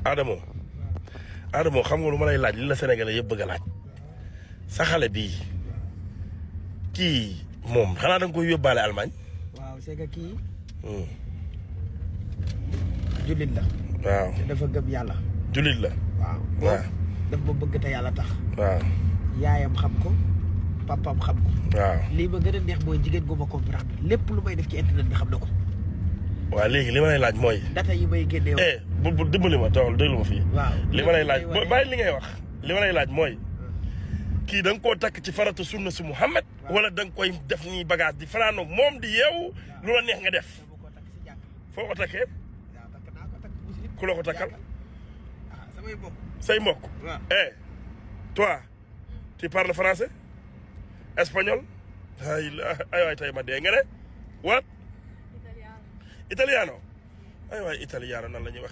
Adamo Adamo xam nga lu ma lay laaj li la Sénégalais yëpp bëgg a laaj sa xale bii kii moom xanaa da nga koy yóbbaale Allemagne. waaw c'est que kii. jullit la. waaw te dafa gëm yàlla. jullit la. waaw waaw daf ma bëgg te yàlla tax. waaw yaayam xam ko papaam xam ko. waaw lii ma gën a neex mooy jigéen gu ma comprendre lépp lu may def ci internet bi xam na ko. waaw léegi li ma lay laaj mooy. data yi may génne woon. bu dimbali ma tool déglu ma fii. waaw li ma lay laaj bàyyi li ngay wax li ma lay laaj mooy. kii da nga koo takk ci farata sunna si Muhammad wala da nga koy def nii bagage di fanaanoog moom di yeewu lu la neex nga def. foo ko takkee. ku la ko takkal. samay mbokk. say mbokk. toi tu parles français espagnol ay waay tey ma dee nga ne what italiano ay waay italiano nan la ñuy waxee